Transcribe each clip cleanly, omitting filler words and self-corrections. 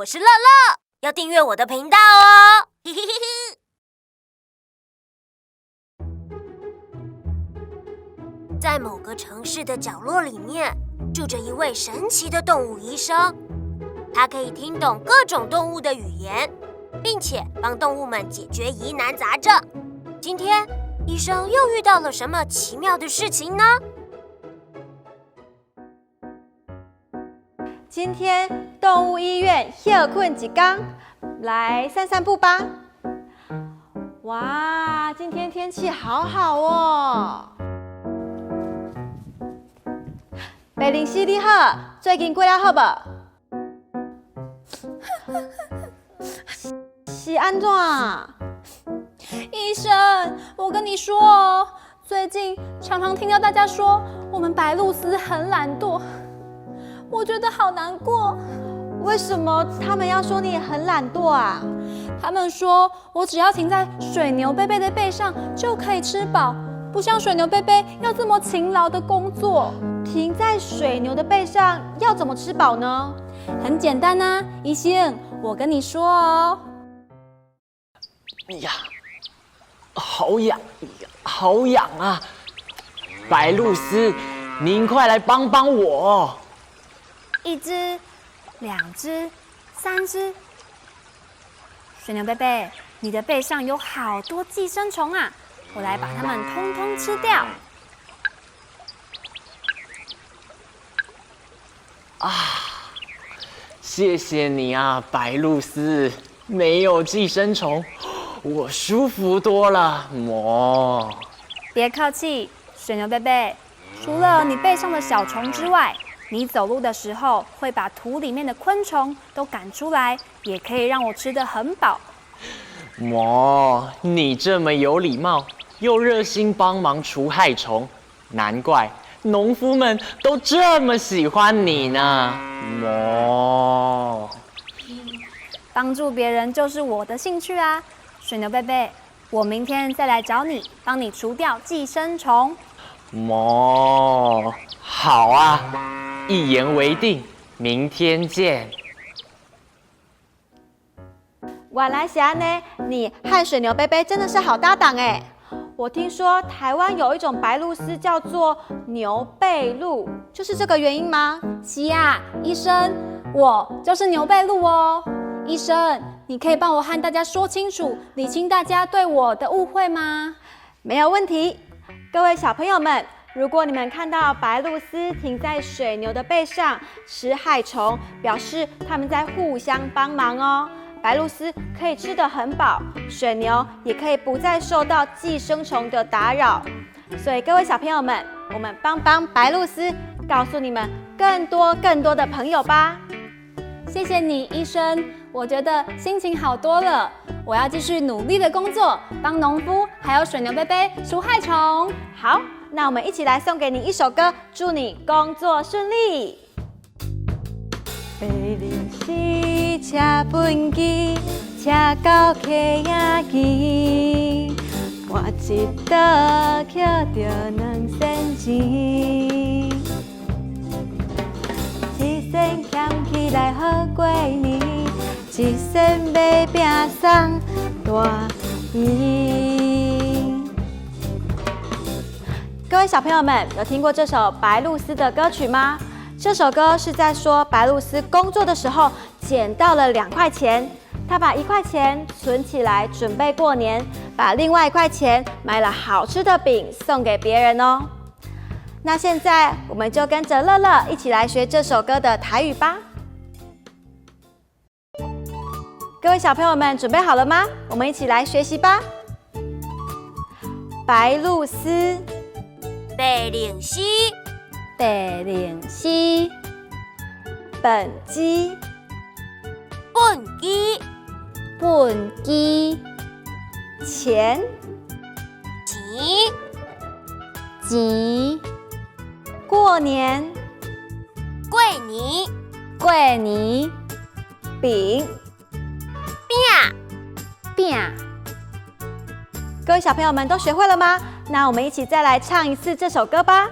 我是樂樂，要訂閱我的頻道哦。嘿嘿嘿嘿。在某個城市的角落裡面，住着一位神奇的動物醫生。他可以聽懂各種動物的語言，並且幫動物們解決疑難雜症。今天，醫生又遇到了什麼奇妙的事情呢？今天動物醫院歇睏一工，來散散步吧。哇，今天天氣好好哦。白靈絲你好，最近過得好無？是按怎？醫生，我跟你說哦，最近常常聽到大家說我們白鷺鷥很懶惰，我覺得好難過。為什麼他們要說你很懶惰啊？他們說我只要停在水牛貝貝的背上就可以吃飽，不像水牛貝貝要這麼勤勞的工作。停在水牛的背上要怎麼吃飽呢？很簡單啊，醫生，我跟你說哦。哎呀，好癢，好癢啊！白鷺鷥，您快來幫幫我！一隻、兩隻、三隻，水牛貝貝，你的背上有好多寄生蟲啊！我來把它們通通吃掉。啊，謝謝你啊，白鷺鷥，沒有寄生蟲，我舒服多了。哞，別客氣，水牛貝貝，除了你背上的小蟲之外，你走路的時候會把土裡面的昆蟲都趕出來，也可以讓我吃得很飽。哞，你這麼有禮貌，又熱心幫忙除害蟲，難怪農夫們都這麼喜歡你呢。哞，幫助別人就是我的興趣啊，水牛貝貝，我明天再來找你，幫你除掉寄生蟲。哞，好啊，一言為定，明天見。原來是按呢，你和水牛貝貝真的是好搭檔哎。我聽說台灣有一種白鷺鷥叫做牛背鷺，就是這個原因嗎？是啊，醫生，我就是牛背鷺哦。醫生，你可以幫我和大家說清楚，理清大家對我的誤會嗎？沒有問題。各位小朋友們，如果你們看到白鷺鷥停在水牛的背上吃害蟲，表示他們在互相幫忙哦。白鷺鷥可以吃得很飽，水牛也可以不再受到寄生蟲的打擾。所以各位小朋友們，我們幫幫白鷺鷥，告訴你們更多更多的朋友吧。謝謝你，醫生，我覺得心情好多了。我要繼續努力的工作，幫農夫還有水牛貝貝除害蟲。好，那我們一起來送給你一首歌，祝你工作順利。白鷺鷥車畚箕，車到溪仔墘，換一桌捡著兩仙錢，一仙儉起來好過年，一仙買餅送大姨。各位小朋友們，有聽過這首白鷺鷥的歌曲嗎？這首歌是在說白鷺鷥工作的時候撿到了2塊錢，他把1塊錢存起來準備過年，把另外1塊錢買了好吃的餅送給別人哦。那現在我們就跟着樂樂一起來學這首歌的台語吧。各位小朋友們準備好了嗎？我們一起來學習吧。白鷺鷥，白鷺鷥，白鷺鷥，畚箕，畚箕，畚箕，錢，錢，錢，過年，過年，過年，餅，餅，餅。各位小朋友們都學會了嗎？那我們一起再來唱一次這首歌吧。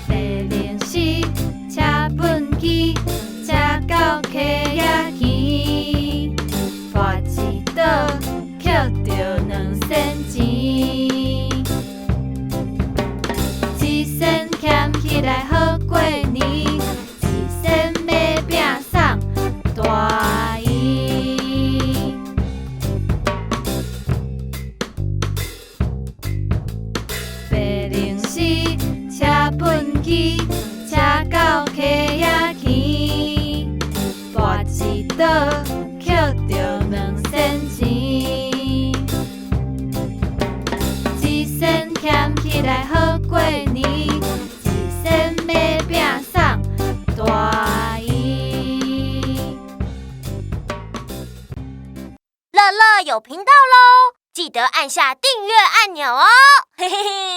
白鷺鷥起來好過年，一仙麥餅送大姨。白靈絲車畚箕，車到溪仔墘，跋一倒，抾著兩仙錢。一仙俭起來好過年，一仙麥餅送大姨。樂樂有頻道嘍，記得按下訂閱按鈕哦，嘿嘿嘿。